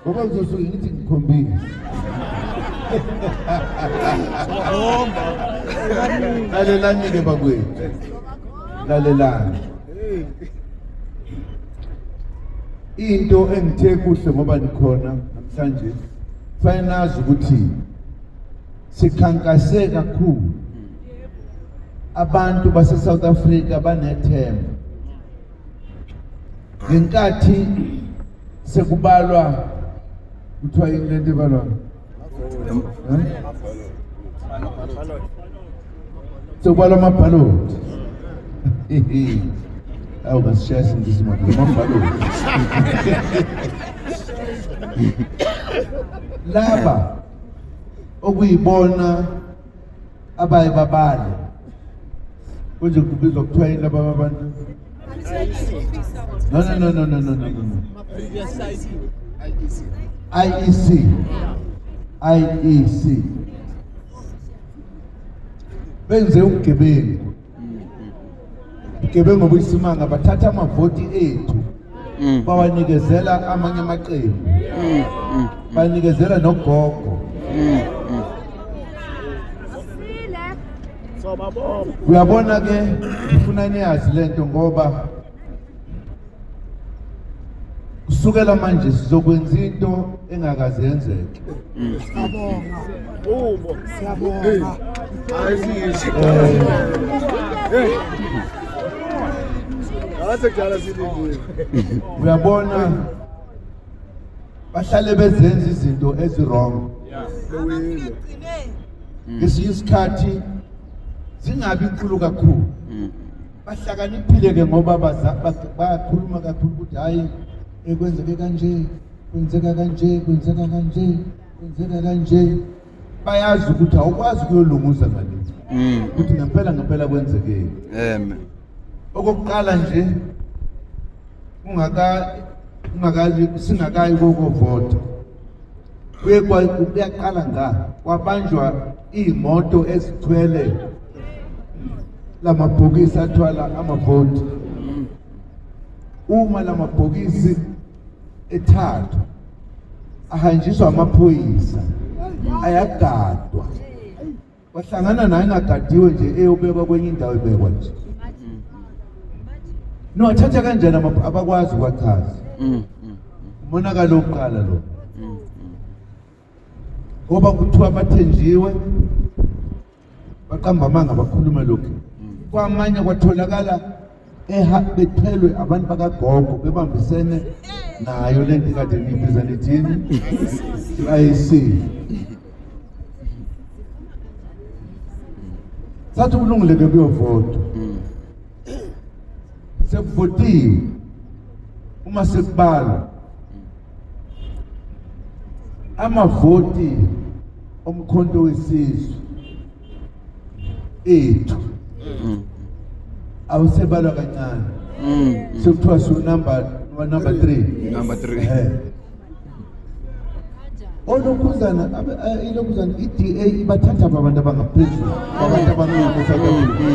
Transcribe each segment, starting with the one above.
Ngoba ngizosuke ngithi ngikhombile. Lalelani-ke bakwethu, lalelani. Into engithe kuhle ngoba nikhona namhlanje, kufanele nazi ukuthi sikhankase kakhulu. Abantu base-South Africa banethemba. Ngenkathi sekubalwa kuthiwa yini lento ebalwa? Sekubalwa amabhaloti. Awu ngasishaya isingisi madoda, amabhaloti. Laba okuyibona abaye babale konje kubizwa kuthiwa yini laba abantu? No, no, no, no, no, no, no, no. IEC. IEC. Benze ubugebengu. Ubugebengu obuyisimanga, bathatha amavoti ethu bawanikezela amanye amaqembu. Banikezela nogogo. Uyabona ke, ngifuna niyazi lento ngoba kusukela manje sizokwenza into engakaze yenzeke. Siyabonga. Ubo. Siyabonga. Uyabona bahlale bezenza izinto ezi-wrong. Ngesinye isikhathi zingabi inkulu kakhulu. Bahlakaniphile ke ngoba bayakhuluma kakhulu ukuthi hayi ekwenzeke kanje, kwenzeka kanje, kwenzeka kanje, kwenzeka kanje. Bayazi ukuthi awukwazi ukuyolunguza ngale. Ukuthi ngempela ngempela kwenzekeni. Amen. Okokuqala nje ungakayi singakayi kokovota. Kuye kuyaqala nga kwabanjwa imoto ezithwele lamabhokisi athwala amavoti. Uma lamabhokisi ethathwa ahanjiswa amaphoyisa, ayagadwa. Wahlangana naye engagadiwe nje, eyobekwa kwenye indawo, ebekwa nje. No, athatha kanjani abakwazi ukwachaza. Umonakalo wokuqala lo. Ngoba kuthiwa bathenjiwe, baqamba amanga, bakhuluma lokhu. Kwamanye kwatholakala bethwelwe abantu bakagogo bebambisene nayo le nto kade niyibiza nithini, i-IEC. Sathi kulungile ke kuyovotwa. Sekuvotiwe, uma sekubalwa amavoti omkhonto wesizwe ethu awusebalwa kancane, sekuthiwa su number 3. Number 3. Olokhuzana ilokhuzana i-DA ibathatha abantu abangaphezulu abantu abancane South Africa.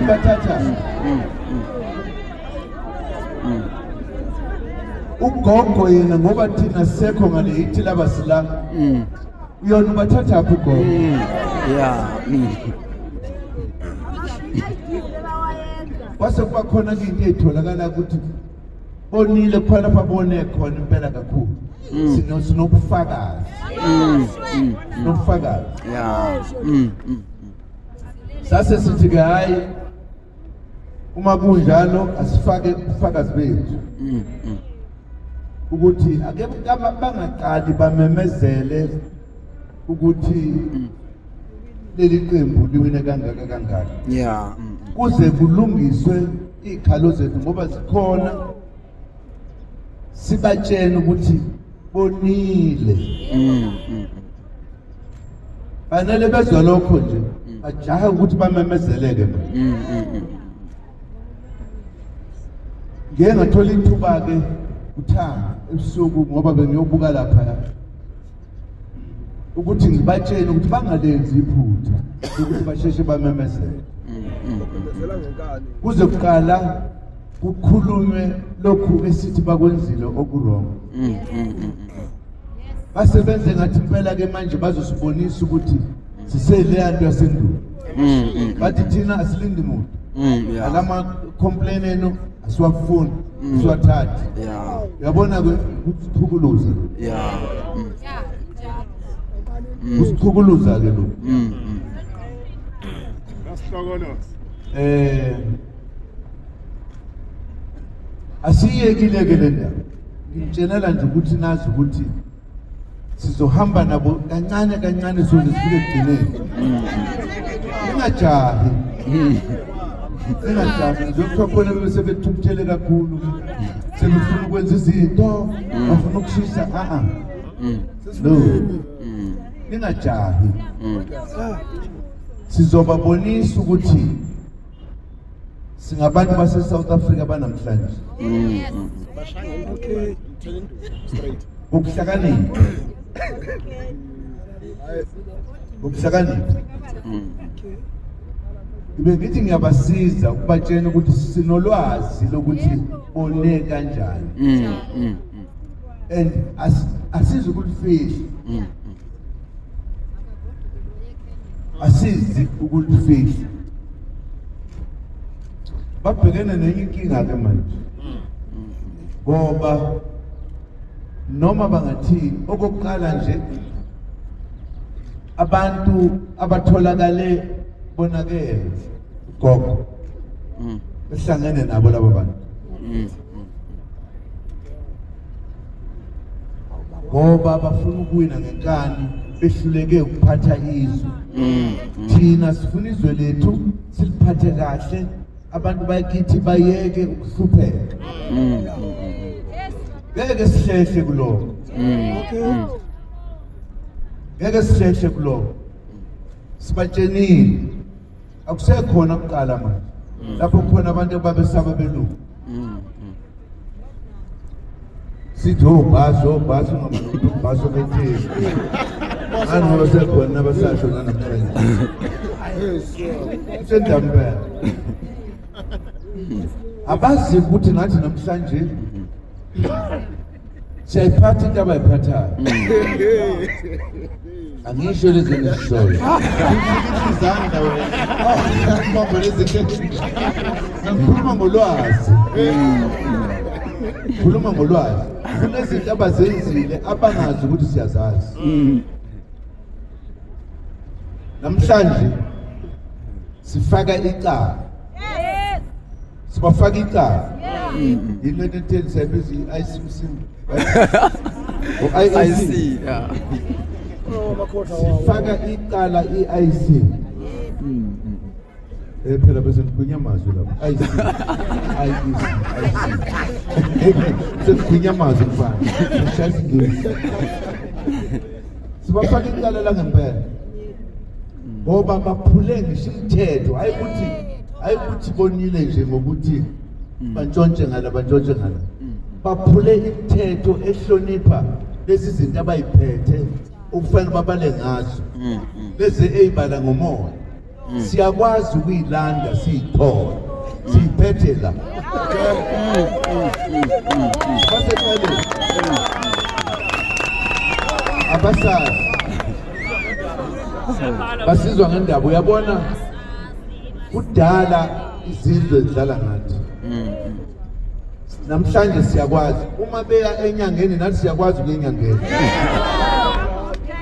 Ibathatha ugogo yena ngoba thina sekho ngale yithi laba sila uyona ubathatha phi ugogo? Kwase kuba khona into etholakala ukuthi bonile khona lapha, bone khona impela kakhulu. Sinobufakazi. Sinobufakazi. Sase sithi ke hayi, uma kunjalo asifake ubufakazi bethu ukuthi ake bangaqali bamemezele ukuthi leli qembu liwine kangaka kangaka. Kuze kulungiswe izikhalo zethu ngoba zikhona, sibatshene ukuthi bonile. Fanele bezwe lokho nje, bajahe ukuthi bamemezeleke manje. Ngeke ngathola ithuba ke uthanga ebusuku ngoba bengiyobuka lapha ukuthi ngibatshele ukuthi bangalenzi iphutha ukuthi basheshe bamemezele. Kuze kuqala Kukhulunywe lokhu esithi bakwenzile oku-wrong. Basebenze ngathi impela ke manje bazosibonisa ukuthi siseleya nto yasendulo. Bathi thina asilindi muntu. Alama complain enu asiwafuni, asiwathathi. Uyabona ke kusichukuluza. Kusichukuluza ke lokhu. Asiyekile ke le ndaba. Ngimtshenela nje ukuthi nazi ukuthi sizohamba nabo kancane kancane soze sifike ekugcineni. Ningajahi. Ningajahi. Ngizokuthi khona bese bethukuthele kakhulu. Sebefuna ukwenza izinto, bafuna ukushisa a. No. Ningajahi. Sizobabonisa ukuthi singabantu base South Africa banamhlanje. Okay. Ukuhlakanipha. Ukuhlakanipha. Ngibe ngithi ngiyabasiza ukubatshela ukuthi sinolwazi lokuthi bone kanjani. And asizi ukulifihla. Asizi ukulifihla. Babhekene nenye inkinga ke manje. Ngoba noma bangathini okokuqala nje abantu abatholakale bonakele gogo behlangene nabo laba bantu ngoba bafuna ukuwina ngenkani behluleke ukuphatha izwe. Thina sifuna izwe lethu siliphathe kahle, abantu bakithi bayeke ukuhlupheka. Ngeke sihlehle kuloko. Ngeke sihlehle kuloko. Sibatshenile. Akusekhona kuqala manje. Lapho khona abantu ababesaba belungu. Sithi obhasi obhasi ungabantu obhasi obetheni. Ngani ngoba sekhona abasasho namhlanje. Sendambela. Abazi ukuthi nathi namhlanje siyayiphatha into abayiphathayo. Angisho lezi engizishoyo. Izandla wena. Ngibambe lezi zinto. Ngikhuluma ngolwazi. Khuluma ngolwazi. Kunezinto abazenzile abangazi ukuthi siyazazi. Namhlanje sifaka icala. Sibafaka icala. Yini lento etheni siyabiza i-ICC. I-IC, yeah. Sifaka icala i-IC. Phela bese ngigwinya amazwi lapho. IC. IEC. IC. Sengigwinya amazwi mfana. Ngishaya isingisi. Sibafaka icala la ngempela. Ngoba baphule ngisho imithetho, hayi ukuthi bonile nje ngokuthi bantshontshe ngala bantshontshe ngala. Baphule imithetho ehlonipha lezi zinto abayiphethe okufanele babale ngazo. Lezi eyibala ngomoya. Siyakwazi ukuyilanda siyithole. Siyiphethe la. Baseqaleni. Abasazi. Basizwa ngendaba uyabona kudala izizwe zidlala ngathi. Namhlanje siyakwazi uma beya enyangeni nathi siyakwazi ukuya enyangeni.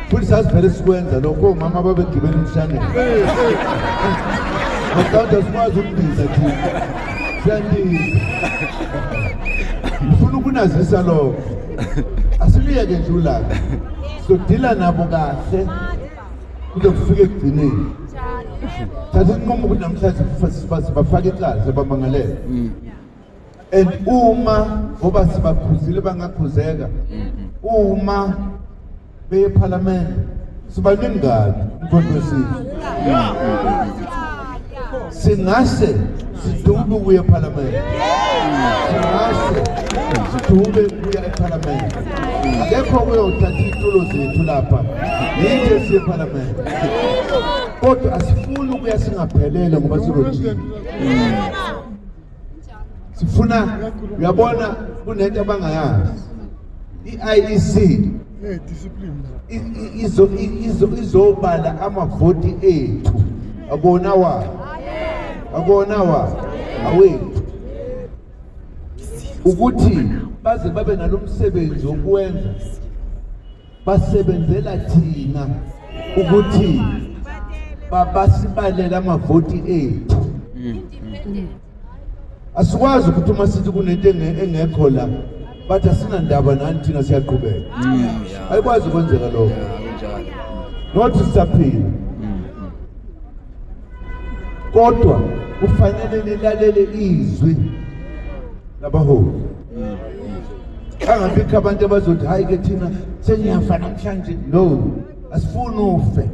Futhi sasivele sikwenza lokho omama babegibela emshaneni. Kodwa sikwazi ukundiza thina. Siyandiza. Ngifuna ukunazisa lokho. Asiliyeke nje ulaka. Sizodila nabo kahle kuze kufike ekugcineni. Thatha isinqumo ukuthi namhlanje sibafake icala sibamangalele. And uma ngoba sibakhuzile bangakhuzeka, uma beye eParliament sibaningi kabi umkhonto wesizwe. Singase sidube ukuya eParliament. Singase sidube ukuya eParliament. Akekho kuyothatha itulo zethu lapha. Yinto siye eParliament. Kodwa asifuni ukuya singaphelele ngoba sirojile. Sifuna, uyabona, kunento abangayazi, i-IEC izobala amavoti ethu, akona wa, akona wa, awethu, ukuthi baze babe nalomsebenzi wokwenza, basebenzela thina ukuthi basibalele amavoti ethu. Asikwazi ukuthi uma sithi kunento engekho la, bathi asinandaba nani, thina siyaqhubeka. Ayikwazi ukwenzeka lokho. Not sisaphila, kodwa kufanele nilalele izwi labaholi. Angabikho abantu abazothi, "Hayi ke, thina seniyafa namhlanje." No, asifuni ufe,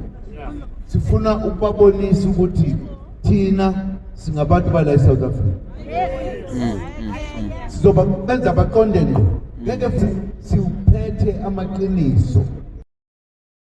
sifuna ukubabonisa ukuthi thina singabantu bala eSouth Africa. Sizoba benza baqonde ngqo, ngeke siwuphethe amaqiniso.